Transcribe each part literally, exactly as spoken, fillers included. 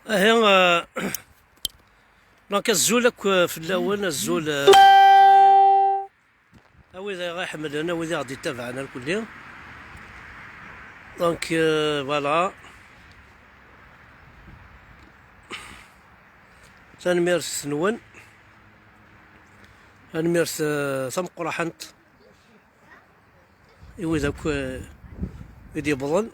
Ahi, eh, donc azul akk, eh, fell-awen, azul, eh, a wid i ɣ-iḥemmlen, a wid i ɣ-d-ittabaɛen irkelli. Donc, eh, voilà. Tanemmirt-nwen. Tanemmirt, eh, tameqqrant i wid akk, eh, i d-yewwḍen.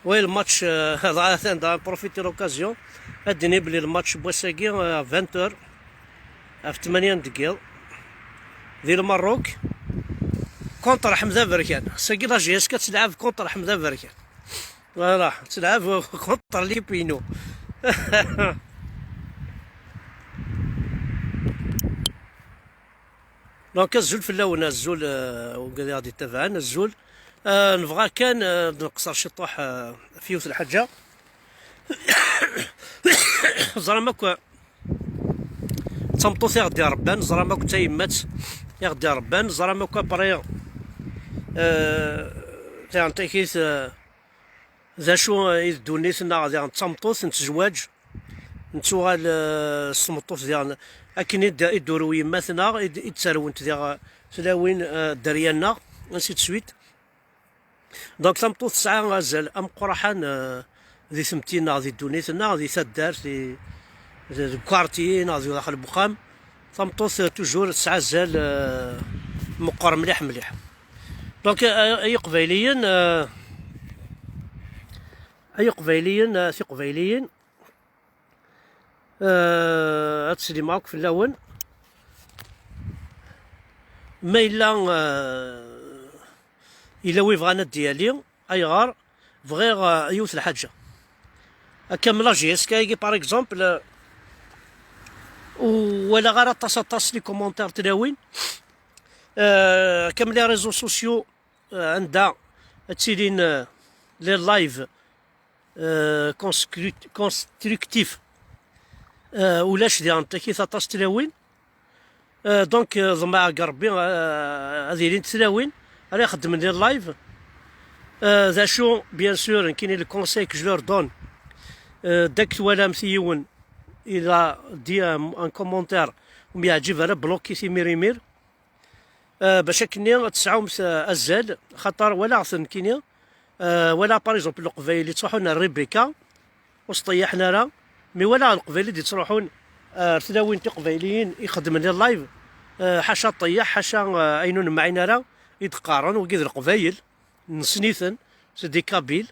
Oui, le match, eh, dɣa atan, dɣa profiter l'occasion. Ad d-nini belli le match n wass-agi, eh, à vingt heures, ɣef tmanya n deg yiḍ, di Lmerruk, contre Ḥmed Aberkan. Sagi la J S K ad telɛeb contre Ḥmed Aberkan. Voilà, telɛeb contre l'équipe-inu. Donc, azul fell-awen, azul, euh, wigad i ɣ-d-ittabaɛen, azul. Euh, nebɣa kan, euh, ad nqeṣṣer ciṭuḥ, euh, ɣef yiwet n lḥaǧa. Ẓram akk d tameṭṭut i ɣ-d-iṛebban, ẓram akk d tayemmat i ɣ-d-iṛebban, ẓram akk après, euh, tiɛentakit, euh, d acu i d ddunit-nneɣ diɣen d tameṭṭut, nettezwaǧ, nettuɣal, eh, s tmeṭṭut diɣen, akken i d-, i d-turew yemma-tneɣ, i d-, i d-ttarwent diɣ, eh, tlawin, eh, dderya-nneɣ, ainsi de suite. Donc tameṭṭut tesɛa azal ameqqraḥan, eh, di tmetti-nneɣ, di ddunit-nneɣ, di taddart, di, di, deg quartier neɣ di daxel n wexxam. Tameṭṭut, eh, toujours tesɛa azal, eh, meqqer mliḥ mliḥ. Donc, eh, ay Iqbayliyen, eh, ay Iqbayliyen, eh, Tiqbayliyin, eh, ad teslimeɣ akk fell-awen. Ma yella, eh, yella wi bɣan ad d-yali, ayɣer? Bɣiɣ, eh, yiwet lḥaǧa. Akka m la J S K-agi, par exemple, eh, ur walaɣ ara aṭas, aṭas les commentaires tlawin. Eh, akka m les réseaux sociaux, eh, anda ad ttilin, eh, les lives, eh, construct-, constructifs. Eh, ulac diɣen takit aṭas tlawin. Euh, donc, euh, ḍemɛeɣ deg Rebbi, euh, ad ilint tlawin ara ixeddmen di live. Euh, d acu, bien sûr, nekkini le conseil que je leur donne, euh, dès que twalamt yiwen il a dit un, un commentaire ur m-yeɛǧib ara, bloquez-t imir imir. Euh, bac akkenni ad tesɛumt, euh, azal, xaṭer walaɣ-ten nekkini, euh, walaɣ par exemple Leqbayel yettruḥun ar Rebecca, ur s-ṭeyyiḥen ara, mi walaɣ Leqbayel i d-yettruḥun ar tlawin tiqbayliyin ixeddmen les lives, euh, ḥaca ṭṭeyyiḥ, ḥaca, euh, ayen ur nemɛin ara i d-qqaren, wigi d Leqbayel, nessen-iten, c'est des Kabyles.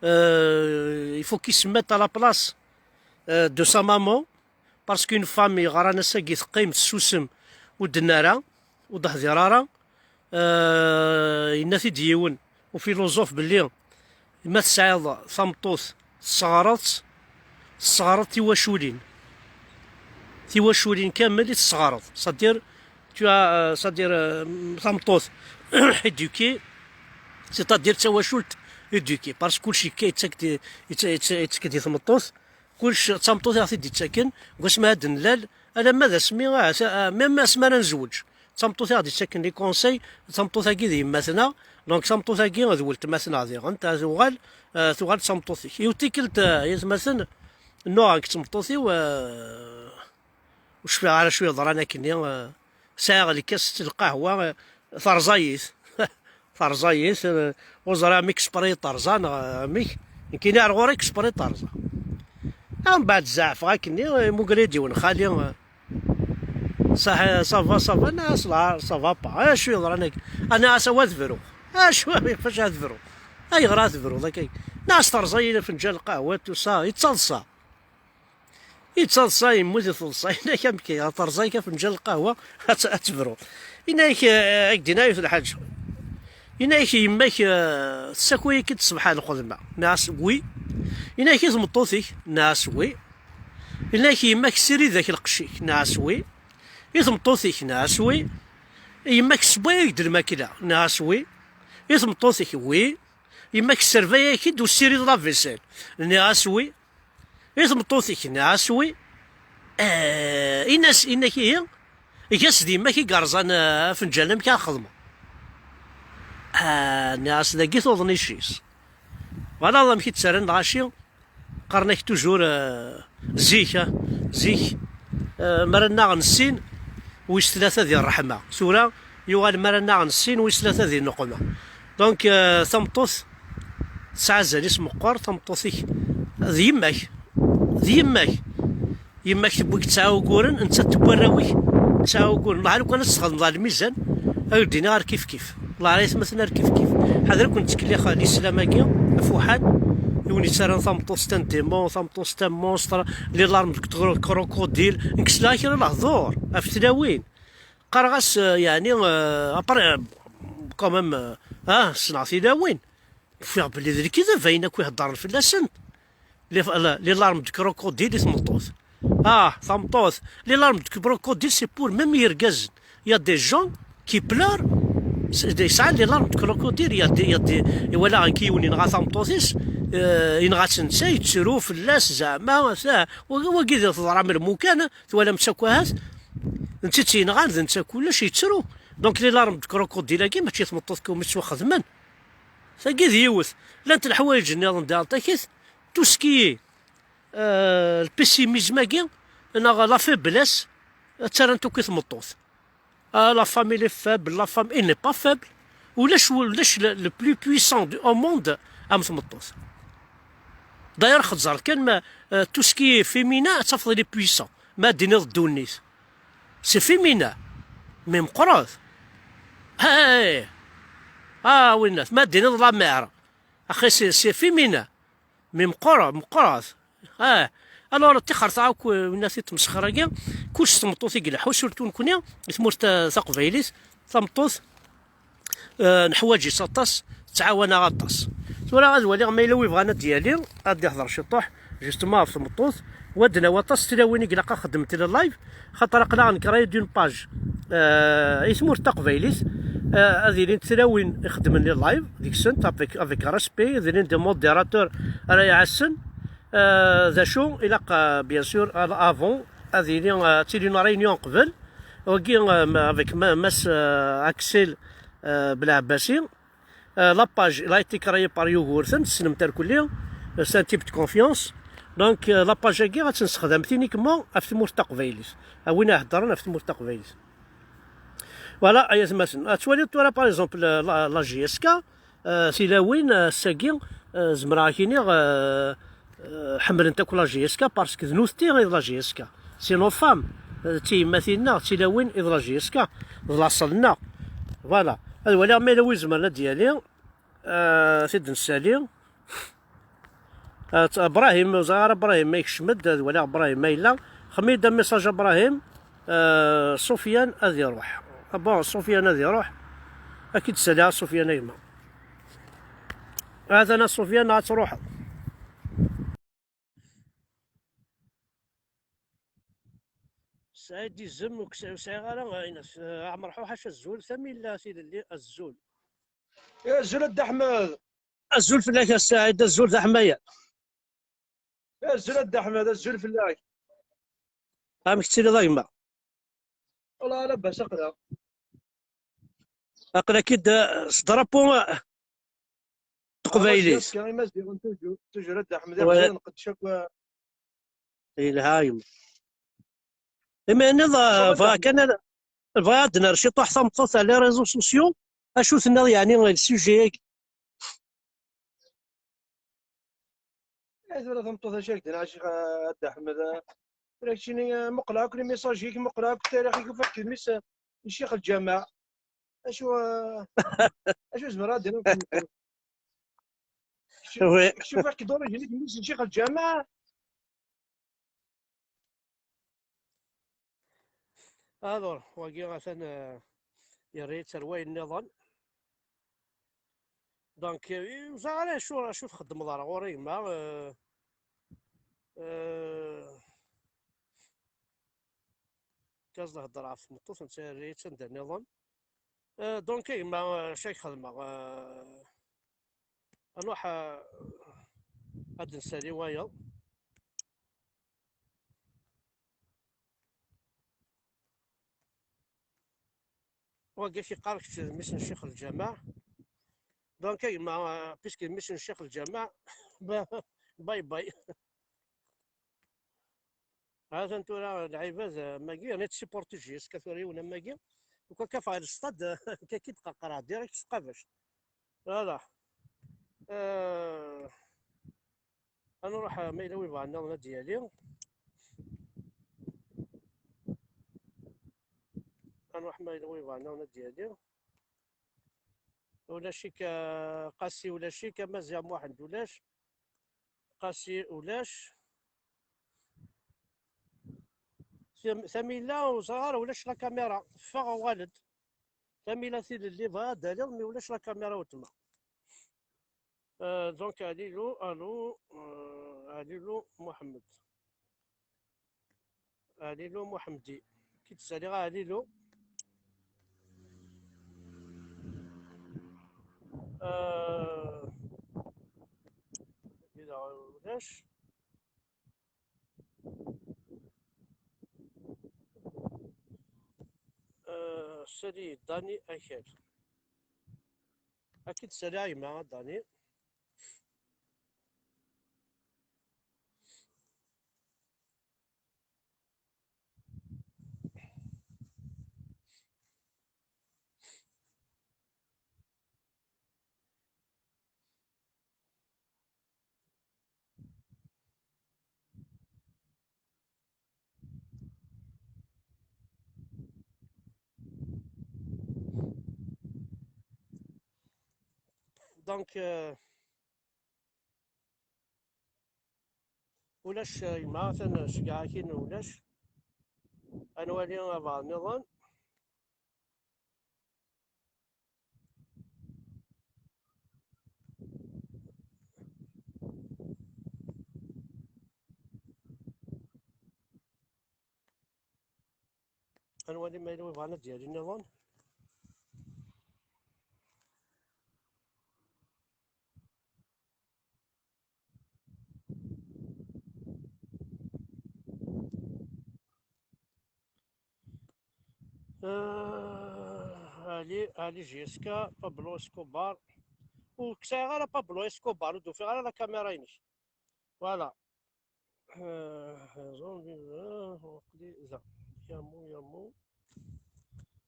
Euh, il faut qu'ils se mettent à la place, euh, de sa maman, parce qu'une femme yeɣran ass-agi teqqim tessusem, ur d-tenni ara, ur d-tehdir ara. Euh, yenna-t-id yiwen ufiluẓuf belli ma tesɛiḍ tameṭṭut tesseɣreḍ-tt, tesseɣreḍ tiwaculin. Tiwaculin kamel i tesseɣreḍ. C'est-à-dire, tu as, euh, c'est-à-dire, euh, tameṭṭut éduquée, c'est-à-dire d tawacult éduquée. Parce que kulci akka yettak-d, yetta-, yetta-, yettak-d i tmeṭṭut, kullec d tameṭṭut i ɣ-t-id-yettaken, deg wasmi ara d-nlal, alamma d asmi, ah, ta-, ah, même asmi ara nezweǧ. D tameṭṭut i ɣ-d-yettaken les conseils, d tameṭṭut-agi d yemma-tneɣ, donc tameṭṭut-agi d weltma-tneɣ diɣen, ta-, tuɣal, ah, tuɣal d tameṭṭut-ik. Yiwet tikkelt, ah, ay atmaten, nnuɣeɣ nekk d tmeṭṭut-iw, ah, ur cfiɣ ara acu yeḍran akkenni, ah, sɛiɣ lkas n lqahwa, ah, terẓa-yi-t. Terẓa-yi-t, eh, ur ẓriɣ amek spray terẓa neɣ amek. Nekkini ar ɣur-i spray terẓa. Mbeɛd zeɛfeɣ akkenni, eh, imuger-iyi-d yiwen xali, eh, Ça, ça va, ça va, nniɣ-as, la, ça va pas. Acu yeḍran akka? Nniɣ-as, awa ad bruɣ. Acu, fac ad bruɣ? Ayɣer ad bruɣ akka? Nniɣ-as, terẓa-yi afenǧal n lqahwa, tout ça, yettaḍsa. Yettaḍsa, yemmut di teḍsa. Yenna-ak, amek, terẓa-k afenǧal n lqahwa, ad t-, ad tebruḍ. Yenna-ak, eh, ak-d-yenna yiwet lḥaǧa. Yenna-ak, yemma-k, eh, tessakay-ik-id ṣṣbeḥ ar lxedma? Nniɣ-as, oui. Yenna-ak, i tmeṭṭut-ik? Nniɣ-as, oui. Yenna-ak, yemma-k tessirid-ak lqecc-ik? Nniɣ-as, oui. I tmeṭṭut-ik? Nniɣ-as, oui. Yemma-k tessewway-ak-d lmakla? Nniɣ-as, oui. I tmeṭṭut-ik? Oui. Yemma-k tesservay-ak-id ur tessirid la vaisselle? Nniɣ-as, oui. I tmeṭṭut-ik? Nniɣ-as, oui. Eh, in-as, in-ak ihi, eg-as d yemma-k i yerẓan, eh, afenǧal, amek ara xedmeɣ? Ah, nniɣ-as, dagi tuḍen icc-is. Voilà amek i d-ttarran lɣaci. Qqaren-ak toujours, euh, zik, ah, zik, euh, mi ara nnaɣen sin, wis tlata di ṛṛeḥma. Tura yuɣal mi ara nnaɣen sin, wis tlata di nneqma. Donc, euh, tameṭṭut tesɛa azal-is meqqer, tameṭṭut-ik d yemma-k, d yemma-k. Yemma-k tewwi-k tesɛa uguren, nettat tewwi arraw-ik tesɛa uguren. Laḥal kan ad txedmeḍ ɣer lmizan, ad k-d-iniɣ ar kifkif. Laɛra aytmaten ar kifkif. Ḥader ad ken-ttkellix l'islam-agi, afuḥan, i win yettarran tameṭṭut c'est un démon, tameṭṭut c'est un monstre, les larmes de cro-, crocodile. Nekk sliɣ kra lehdur ɣef tlawin. Qqareɣ-as, euh, yeɛni, euh, après, euh, quand même, euh, ah, ssneɣ tilawin. Ufiɣ belli d lekdeb ayen akk iheddren fell-asent. Les, les larmes de crocodile i tmeṭṭut. Ah, tameṭṭut. Les larmes de crocodile, c'est pour même irgazen. Il y a des gens qui pleurent, c'est des, ça, les larmes de crocodile, il y a des, il y a des, iwala akken yiwen yenɣa tameṭṭut-is, euh, yenɣa-tt netta, yettru fell-as, zeɛma, sa-, wagi, wagi di teḍra am lmukan, twalam-tt akk ahat, d netta i tt-yenɣan, d netta kullec, yettru. Donc, les larmes de crocodile-agi, mačči d tmeṭṭut kan umi ttwaxedmen. Tagi d yiwet. Llant leḥwayeǧ nniḍen di Antakit, tout ce qui est, euh, le pessimisme-agi, neɣ la faiblesse, ttarran-t akk i tmeṭṭut. Ah, la femme, elle est faible, la femme, elle n'est pas faible. Ulac, ulac le, le plus puissant du, au monde am tmeṭṭut. D'ailleurs, xeẓẓer kan ma, euh, tout ce qui est féminin, ad tafeḍ il est puissant. Ma ad d-tiniḍ ddunit. C'est féminin. Mais meqqret. Hey! Ah, winnat, ma ad d-tiniḍ la mer. Axi, c'est, c'est féminin. Mais meqqret, meqqret. Ah. Alors, ṭixer ta akk, euh, winnat i tmesxer-agi. Kullec s tmeṭṭut i ileḥḥu, surtout nekni, i tmurt ta-, taqbaylit, tameṭṭut, euh, neḥwaǧ-itt aṭas, tettɛawan-aɣ aṭas. Tura ad waliɣ ma yella wi bɣan ad d-yali, ad d-ihder ciṭuḥ, justement, ɣef tmeṭṭut. Wa d-nawi aṭas n tlawin i ilaq ad xedment le live, xaṭer aql-aɣ nekra d'une page, euh, i tmurt taqbaylit, euh, ad ilint tlawin ixeddmen le live, deg-sent, avec, avec respect, ad ilin des modérateurs ara iɛassen, euh, d acu ilaq, euh, bien sûr, à, avant, ad ilin, euh, ad tilin réunion qbel, wagi, euh, avec ma-, Mass, euh, Axel, euh, Belɛebbasi. Euh, la page, elle a été créée par Yugurten, tessnem-t irkelli, euh, c'est un type de confiance. Donc, euh, la page-agi, ad tt-nessexdam uniquement ɣef tmurt taqbaylit. A win iheddren ɣef tmurt taqbaylit. Voilà, ay atmaten. Ad twaliḍ tura, par exemple, euh, la, la J S K, euh, tilawin, euh, ass-agi, euh, zemreɣ ad k-iniɣ, euh, euh, ḥemmlent akk la J S K parce que d nutenti i d la J S K. C'est nos femmes. Euh, d tiyemmatin-nneɣ, d tilawin i d la J S K. D laṣel-nneɣ. Voilà. Ad waliɣ ma yella wi izemren ad d-yali. Euh, tid n Sali. Euh, t-, Brahim, ur ẓriɣ ara Brahim ma yekcem-d, ad waliɣ Brahim ma yella. Xmi-d un message a Brahim. Euh, Sofiane ad iruḥ. Ah bon, Sofiane ad iruḥ. Ad k-id-saliɣ a Sofiane a gma. Atan a Sofiane ad truḥeḍ. Saɛid izem, ur k-, ur sɛiɣ ara, eh, ines, eh, Ɛmer Ḥuḥac, azul, Tamila Tilelli, azul. Azul a Dda Ḥmed. Azul fell-ak a Saɛid, azul d aḥmayan. Azul a Dda Ḥmed, azul fell-ak. Amek tettiliḍ a gma? Wala labas aql-aɣ. Aql-ak-id, eh, s drapeau, eh, teqbaylit. J S K, Imaziɣen, toujours, toujours a Dda Ḥmed, ouais. Iqjan nqeddec akk, eh. Yelha a gma. Imi nniḍ, eh, bɣiɣ kan ad, bɣiɣ ad d-nerr ciṭuḥ tameṭṭut ar les réseaux sociaux. Acu tenniḍ yeɛni le sujet-agi? Eh, tura tameṭṭut acu ak d-nniɣ, a Dda Ḥmed, eh, Ula keččini, eh, muqleɣ akk les messages-ik, muqleɣ akk tarix-ik, ufiɣ-k d mmi-s, eh, n ccix lǧameɛ. Acu, eh, acu zemreɣ ad d-iniɣ? Kečč, oui, kečč ufiɣ-k d origine-ik mmi-s n ccix lǧameɛ. Alors, wagi atan, euh, yerra-yi-tt ar wayen nniḍen. Donc, euh, ur ẓriɣ ara acu, acu txeddmeḍ ara ɣur-i gma, euh, euh, kaẓ la hedder ɣef tmeṭṭut, netta yerra-yi-tt anda nniḍen. Euh, donc, a gma, euh, acu ay xedmeɣ? Euh, ad nruḥ, euh, ad d-nsali wayeḍ. Wagi k-iqqar kečč d mmi-s n ccix lǧameɛ. Donc, a gma, euh, puisque d mmi-s n ccix lǧameɛ, bye bye. Hatan tura lɛibad, eh, magi, rnit supporter J S K tura yiwen am magi. Ukan kaf ɣer lstad, eh, kaki d-qerqreɣ direct s tqabact. Voilà. Eh, ad nruḥ, eh, ma yella wi bɣan nniḍen ad d-yali. Ad nruḥ ma yella wi bɣan nniḍen ad d-yali. Ulac-ik, eh, Qasi, ulac-ik, Amaziɣ Muḥend, ulac. Qasi, ulac. Tam-, Tamila, ur ẓriɣ ara, ulac la caméra. Teffeɣ, uɣal-d. Tamila Tilelli, bɣiɣ ad d-aliɣ, mi ulac la caméra, weltma. Euh, donc, Alilu, allô, euh, Alilu Mohamed. Alilu Mohamedi. Ki d-saliɣ a Alilu. Euh, ulac. Euh, sali Dani Akal. Ad k-id-saliɣ a gma Dani. Donc, euh, ulac, euh, gma, atan ceggɛeɣ-ak-in, ulac. Ad nwali abeɛḍ nniḍen. Ad nwali ma yella wi bɣan ad d-yali nniḍen. Euh, Ali, Ali J S K, Pablo Escobar. Ur k-sɛiɣ ara Pablo Escobar, ur d-ufiɣ ara la caméra-inek. Voilà. Euh, zombie, euh, waqli da. Yamu, yamu.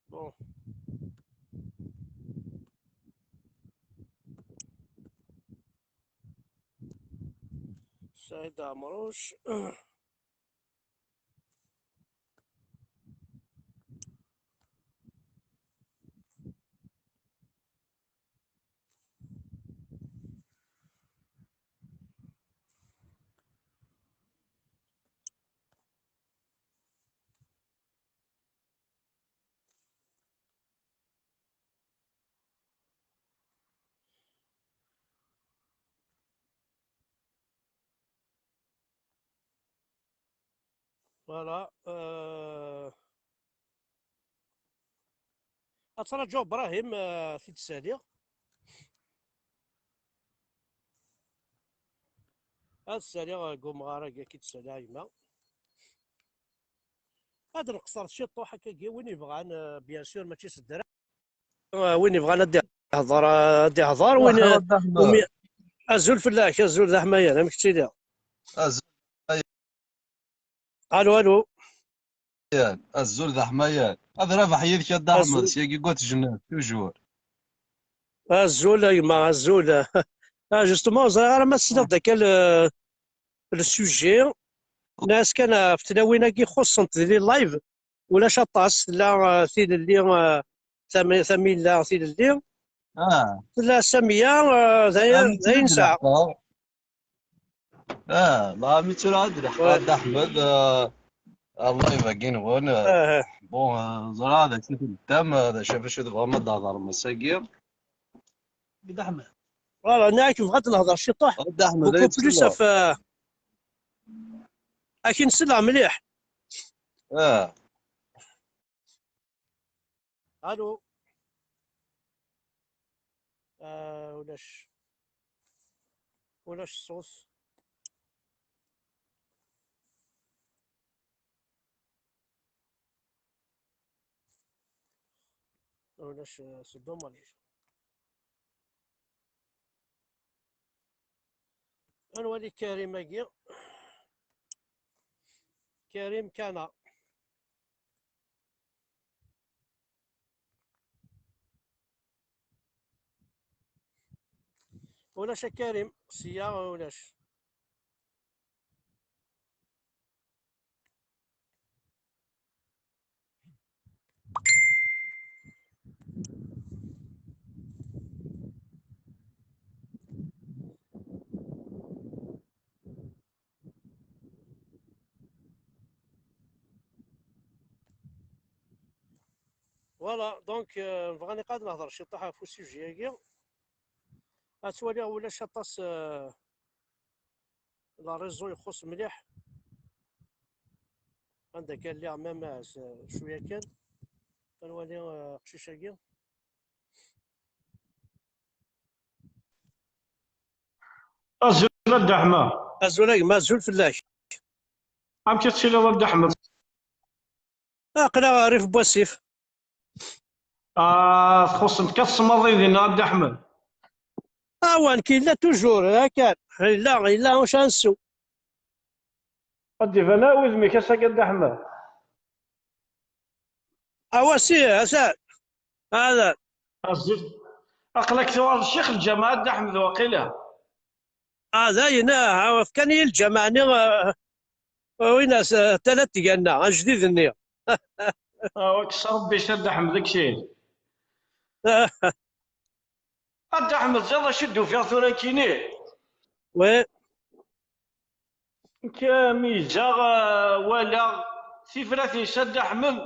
Bon. Saïd Amrouche. Voilà. Euh, ad traǧuɣ Brahim, euh, ad t-id-ssaliɣ. Ad ssaliɣ, euh, deg umɣar-agi, ad k-id-ssaliɣ a gma. Ad nqeṣṣer ciṭuḥ akkagi, win yebɣan, euh, bien sûr, mačči s ddra. Euh, win yebɣan ad d-ihḍer, euh, ad d-ihḍer, win, euh, umi-, azul fell-ak, azul d aḥmayan, amek tettiliḍ? Azul. Allo, allo. Azul d aḥmayan. Ad rabeḥ yid-k a Dda Ḥmed, syagi deg At Jennad, toujours. Azul a gma, azul. Ah, justement, ur ẓriɣ ara ma tesliḍ-d akka le, le sujet. Nas kan ɣef tlawin-agi xuṣṣent di live, ulac aṭas. Tella, eh, tilelli, eh, Tam-, Tamila tilelli. Ah. Tella Samiya, eh, d ayen, d ayen nesɛa. Ah, la mi tura ad leḥqeɣ Dda Ḥmed, eh, Allah ibeggi nwen, eh. Bon, eh, ẓriɣ d acu i d-teddam, eh, d acu, d acu tebɣam ad d-thedrem ass-agi. Dda Ḥmed. Voilà, nniɣ-ak bɣiɣ ad nehder ciṭuḥ. Dda Ḥmed, beaucoup plus ɣef, eh, akin selleɣ mliḥ. Ah. Allô. Ah, ulac. Ulac ṣṣut. Ulac, euh, c'est dommage. Ad nwali Karim-agi. Karim Kana. Ulac a Karim, sya ulac. Voilà, donc, euh, nebɣa ad nehder ciṭuḥ ɣef usujet-agi. Ad twaliɣ ulac aṭas, euh, la réseau ixuṣ mliḥ. Anda kan lliɣ même, euh, cwiya kan. Ad nwali, euh, aqcic-agi. Azul a Dda Ḥmed. Azul a gma, azul fell-ak. Amek i tettiliḍ a Dda Ḥmed? Aql-aɣ rrif n wasif. Ah, txuṣṣem kan tsemmaḍin dinna a Dda Ḥmed. Awan, yella toujours, ha kan. Yella, yella, ur nesɛi. Ad d-iban ara wudem-ik ass-agi a Dda Ḥmed. Awa si, atan. Hada. Azul. Aql-ak tuɣaleḍ d ccix lǧameɛ a Dda Ḥmed waqila. Ah, dayen, ah, fkan-iyi lǧameɛ-nni, ah, win as, ah, tala tganna, ajdid-nni. Ah, wa kkes Rebbi s a Dda Ḥmed, kkes-it. A Dda Ḥmed, ẓriḍ acu d-ufiɣ tura nekkini? Oui. Nekk mi yezzaɣ, ah, walaɣ tifrat-is a Dda Ḥmed.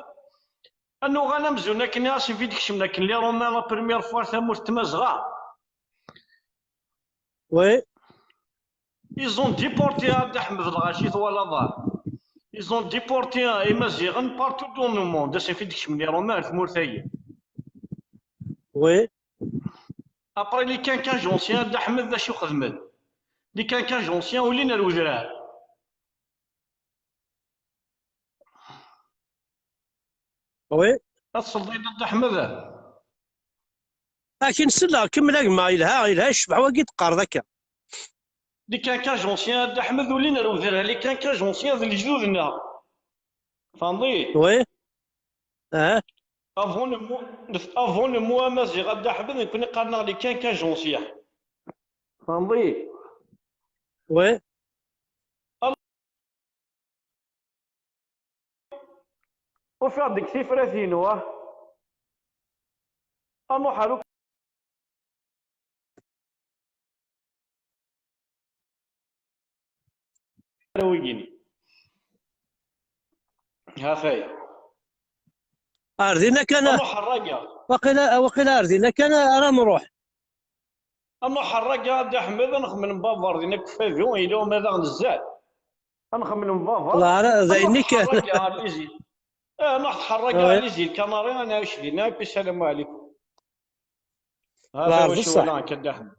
Ad nuɣal amzun akken i asen fi d-kecmen akken les Romains la première fois ar tamurt n Tmazɣa. Oui. Ils ont déporté a Dda Ḥmed lɣaci twalaḍ. Ils ont déporté Imaziɣen partout dans le monde. Asen fi d-kecmen les Romains ar tmurt-agi. Oui. Après les Quinquagéniciens a Dda Ḥmed d acu xedmen? Les Quinquagéniciens ulin ar udrar. Oui. Ad tselḍeḍ a Dda Ḥmed? Akin selleɣ, kemmel a gma, yelha, yelha ccbeḥ wagi d-teqqareḍ akka. Les Quinquagéniciens a Dda Ḥmed ulin ar udrar, les Quinquagéniciens d lejdud-nneɣ. Tfehmeḍ-iyi? Oui. Ah. Avant le mot, avant le mot amaziɣ a Dda Ḥmed, nekkni qqaren-aɣ les Quinquagéniciens. Tfehmeḍ-iyi? Oui. Ufiɣ-d deg tifrat-inu, ah. Amuḥ ar uk-, ara wigini. Ha-t-aya. Ar dinna kan. Amuḥ ar raga. Waqila, waqila ar dinna kan ara nruḥ. Amuḥ ar raga a Dda Ḥmed, ad nxemmel babar dinna deg Ukfadu, yella uma daɣ nezzal. Ad nxemmel babar. Wallah, ara d ayen kan. Amuḥ ar raga ar les îles. Eh, amuḥ ar raga ar les îles Canaries, ad nɛic dinna, et puis salam alaikum. Hada wacu walaɣ nekk a Dda Ḥmed.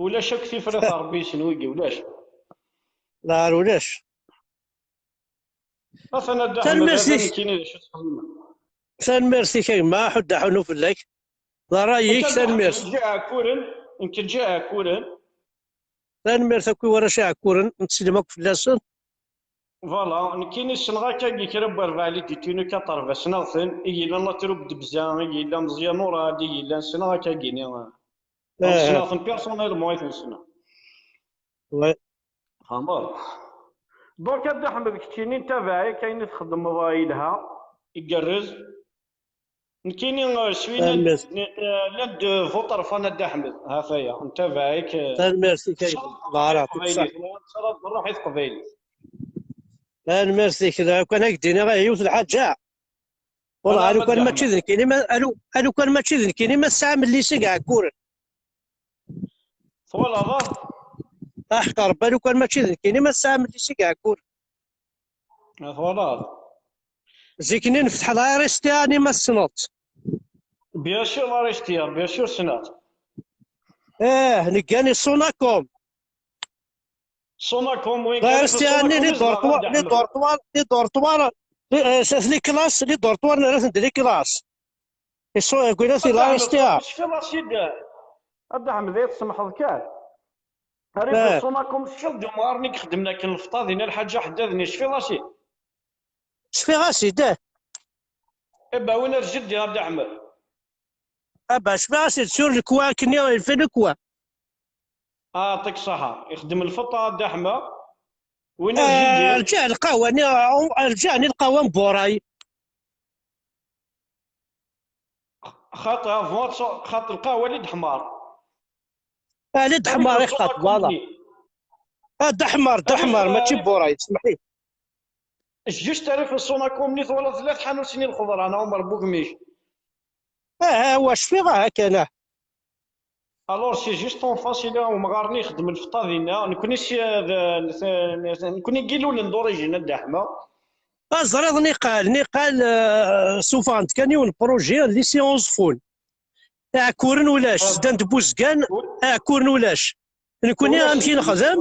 Ulac akk tifrat a Rebbi yessen wigi, ulac. La ulac. Atan a Dda Ḥmed, tanemmirt-ik. Nekkini d acu txedmeḍ? Tanemmirt-ik a gma, ḥudd aḥunu fell-ak. D ṛṛay-ik, tanemmirt. Nekk ǧǧiɣ Ɛekkuren, nekk ǧǧiɣ Ɛekkuren. Tanemmirt akk i warrac Iɛekkuren, nettsellim akk fell-asen. Voilà, nekkini ssneɣ akkagi kra n werbaɛ les détenus quatorze, ssneɣ-ten, i yellan la troupe de Bza, i yellan Meẓyan Urad, i yellan ssneɣ akkagini. Ssneɣ-ten personnellement, i ten-ssneɣ. Ouais. Tfehmeḍ? Donc, a Dda Ḥmed, keččini ntabaɛ-ik, ayen i txeddmeḍ yelha, igerrez. Nekkini, euh, je suis l'un de vos ṭerfan, a Dda Ḥmed. Ha-t-aya, ntabaɛ-ik, euh, tanemmirt-ik, ay Dda Ḥmed. Ttaraḍ ṛṛuḥ i teqbaylit. Tanemmirt-ik. Kan ad k-d-iniɣ yiwet lḥaǧa. Wala, alukan mačči d nekkini ma, alu-, alukan mačči d nekkini ma tesɛam llis i Iɛekkuren. Twalaḍ, ah? Aḥeqq Rebbi, alukan mačči d nekkini ma tesɛam llis i Iɛekkuren. Ah, twalaḍ? Zik-nni nfetḥ la R S T A, ani ma tessneḍ-tt. Bien sûr, la R S T A, bien sûr, ssneɣ-tt. Eh, neggani Sonacom. Sonacom, oui. La R S T A-nni, les dortoirs, les dortoirs, les dortoirs, les, euh, c'est les classes, les dortoirs, nerra-ten-d les classes. Ils sont, euh, gulati la R S T A. Tecfiḍ-as-id, a Dda Ḥmed, ad tsemḥeḍ kan. Arriɣ Sonacom, tecfiḍ d umɣaren i ixeddmen akken lefṭa dinna, Lḥaǧ Aḥeddad-nni, tecfiḍ-as-id? Cfiɣ-as-id, eh. Eh ben, win ar jeddi, a Dda Ḥmed. Ah ben, cfiɣ-as-id sur le coin, akken il fait le coin. Ah, yeɛṭik ṣṣeḥḥa. Ixeddem lfeṭṭa, a Dda Ḥmed. Win ar jeddi. Ah, rǧiɣ lqahwa-nni, rǧiɣ-nni lqahwa n Buray. Xaṭi, avant, xaṭi lqahwa li d-ḥmar. Ah, li d-ḥmar, i xaṭi, voilà. Ah, d aḥmar, d aḥmar, mačči Buray, smeḥ-iyi. Juste arif n Sonacom-nni, twalaḍ tella tḥanut-nni n lxeḍra, neɣ Ɛumer Bugmij? Ah, ah, wa cfiɣ, ah, kan, ah. Alors, c'est juste en face, yella umɣar-nni ixeddem lfeṭṭa dinna. Nekni si, d, d, d, nekni n Yilulen d'origine, a Dda Ḥmed. Ah, ẓriɣ niqal, niqal, euh, sufɣen-d kan yiwen n projet, lycée Uẓeffun. Iɛekkuren ulac, ah, sdan-d Buzgan, oui. Iɛekkuren ulac. Nekni amek i nexdem?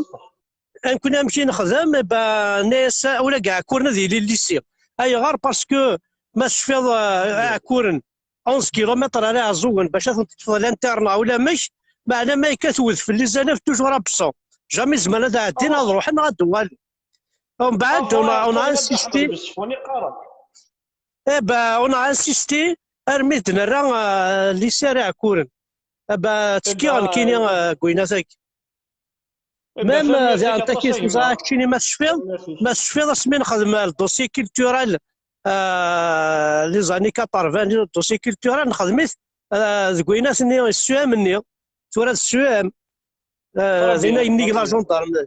Nekni amek i nexdem? Eh ben, nna-yas, ula deg Iɛekkuren ad yili lycée. Ayɣer? Parce que ma tecfiḍ, euh, Iɛekkuren, onze kilomètres ara iɛeẓẓugen bac ad ten-teṭṭfeḍ l'internat ulamek, meɛna ma yekkat wedfel, les élèves toujours absents. Jamais zemren ad ɛeddin, ad ruḥen, ad uɣalen. Mbeɛd, on a, on a insisté. Eh ben, on a insisté armi d-nerra, euh, lycée ara Iɛekkuren. Eh ben, ttekkiɣ nekkini, euh, deg winat-agi. Même, euh, diɣen takit neẓra keččini ma tecfiḍ, ma tecfiḍ asmi nexdem, euh, le dossier culturel, euh, les années quatre-vingt, le dossier culturel nexdem-it, euh, deg winat-nni, S E M-nni, tura d S E M, euh, dinna yennig la gendarme.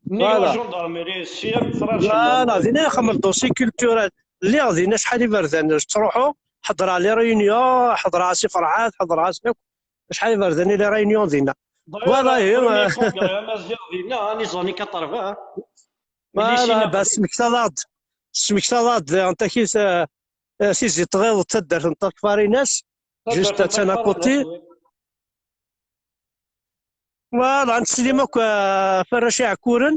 Voilà. Voilà, dinna nexdem le dossier culturel. Lliɣ dinna acḥal iberdan ttruḥuɣ, ḥeḍreɣ les réunions, ḥeḍreɣ si Ferhat, ḥeḍreɣ si akk. Acḥal iberdan i les réunions dinna. Voilà, ihi, premier congrès amaziɣ dinna, les années quatre-vingt. Voilà, ben, tesmektaḍ-aɣ-d, tesmektaḍ-aɣ-d diɣen takit, euh, euh, tizi tɣiḍ d taddart n Ṭerk Farinas, juste attan à côté. Voilà, ad neslim akk, euh, ɣef warrac Iɛekkuren.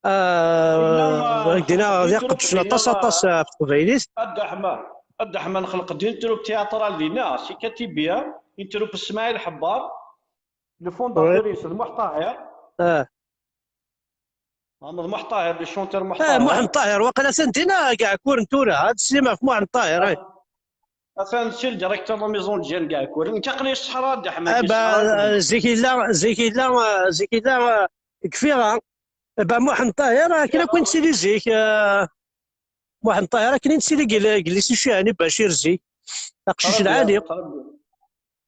Euh, dinna, euh, d iqeddcen aṭas, aṭas, euh, ɣef teqbaylit. A Dda Ḥmed, a Dda Ḥmed, nxelq-d une troupe théâtrale dinna, si Katibiya, une troupe Smaɛil Ḥebbar. Le fondateur-is d Muḥ Ṭaher. Ah. Mḥemmed Muḥ Ṭaher, le chanteur Muḥ Ṭaher. Ah, Muḥ Ṭaher, waqila atan dinna deg Iɛekkuren tura, ad teslim ɣef Muḥ Ṭaher, eh. Atan c'est le directeur de la maison de jeunes deg Iɛekkuren. Nekk aql-i ṣṣeḥra, Dda Ḥmed. Ah, bah, zik yella, zik yella, zik yella, eh, deg Fiɣa. Eh bah, Muḥ Ṭaher, akken akk i nettili zik, eh, Muḥ Ṭaher, akken i nettili deg, deg lycée Cihani Bacir zik. Aqcic lɛali.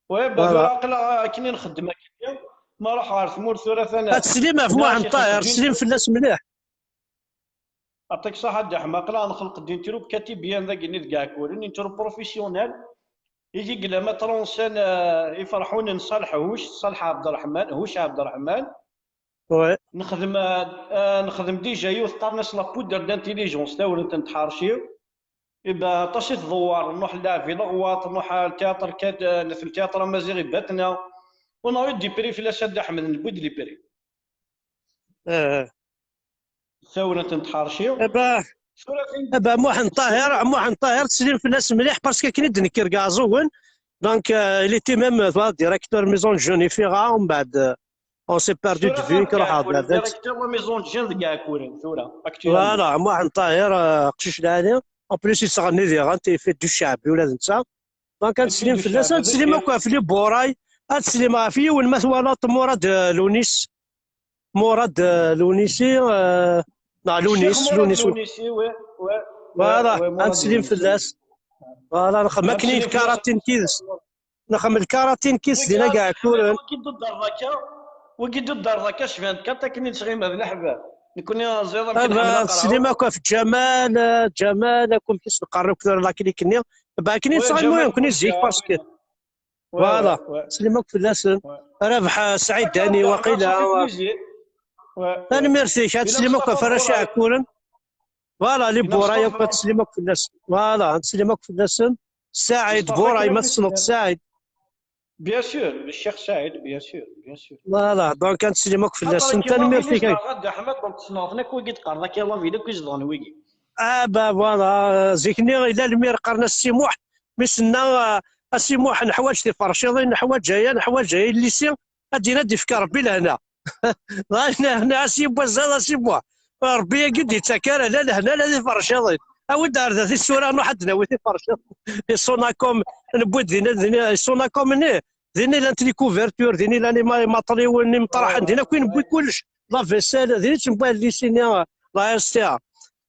Oui, bah, tura aql-aɣ akken i nxeddem akken. Ma ruḥ ɣer tmurt tura, atan ad teslim ɣef Muḥ Ṭaher, teslim fell-as mliḥ. Yeɛṭik ṣṣeḥḥa, Dda Ḥmed, aql-aɣ nxelq-d une troupe Katibiya dagi-nni deg Iɛekkuren, une troupe professionnelle. I yella matron-nsen, euh, iferḥunen Ṣaleḥ Huc, Ṣaleḥ Ɛebderreḥman, Huc Ɛebderreḥman. Ouais. Nexdem, euh, euh, nexdem déjà yiwet qqaren-as la poudre d'intelligence, tawrent n tḥerci. Eh ben, aṭas i tdewwer, nruḥ nleɛɛeb i Leɣwaṭ, nruḥ ar le théâtre, euh, le théâtre amaziɣ i Batna. On a eu des prix fell-as, a Dda Ḥmed, newwi-d les prix. Eh, eh. Tawrent n tḥerci. Eh ben, tura tin eh ben, Muḥend Ṭaher, Muḥend Ṭaher, teslim fell-as mliḥ, parce que akken i d-nekker deg Iɛeẓẓugen, donc, euh, il était même, euh, directeur maison de jeunes i Fiɣa, mbeɛd, euh, on s'est perdu de vue, kruḥ. Directeur la maison de jeunes deg Iɛekkuren, tura, actuellement. Voilà, Muḥend Ṭaher, euh, aqcic lɛali. En plus, yettɣenni diɣen, il fait du cceɛbi ula d netta. Donc, ad teslim fell-as, ad teslim akk ɣef les Buray, ad teslim ɣef yiwen ma twalaḍ Murad, euh, Lounis. Murad, euh, Lounisi, euh, Neɣ Lunis, Lunis. Lunis, oui, oui, voilà, oui, ad nsellem fell-as. Voilà, nxeddem akken i lkaratin kid-s. Nxeddem lkaratin kid-s din Agaɛkuren. Wagi d-udar ḍaka, wagi d-udar ḍaka, cban kan akken i nettɣima d leḥbab. Nekkni ẓiḍ amek nḥemmel ad nqerru. Ad nsellem akk ɣef Ǧamal, eh, Ǧamal, akk amek i s-neqqar akk tura la clique-nni. Ba akken i nettɣima nekkni zik, parce que Voilà. Ttsellim akk fell-asen. Rabeḥ, eh, Saɛid Dani, waqila. Tanemmirt-ik, ad tsellem akk ɣef warrac iɛekkuren. Voilà, les Bourra yakk, ad tsellem akk fell-asen. Voilà, ad tsellem akk fell-asen. Saɛid Bourra, ma tessneḍ Saɛid. Bien sûr, le Cheikh Saïd, bien sûr, bien sûr. Voilà, donc ad tsellem akk fell-asen. Tanemmirt-ik. Ḥmed, donc tessneḍ-ten akk wigi d-qqaren akka, la ville akk i zedɣen wigi. Ah, bah, voilà, zik-nni yella lemir qqaren-as Si Muḥ, mi s-nenna, ah, a Si Muḥ, neḥwaǧ tiferciḍin, neḥwaǧ aya, neḥwaǧ aya, i llisi, ad d-yini ad d-ifk Rebbi lehna. Dɣa nna, nna, a Si Muḥ, zad a Si Muḥ. Rebbi-agi ur d-yettak ara la lehna, la tiferciḍin. Awi-d ar da tisura, nruḥ ad d-nawi tiferciḍin. Iṣunakum, newwi-d dinna, dinna, iṣunakum-nni, dinna i llant les couvertures, dinna i llan ima-, imaṭliwen, imeṭraḥen, dinna akk i newwi kullec. La vaisselle, dinna i ttnewwi llisi-nni, la S T A.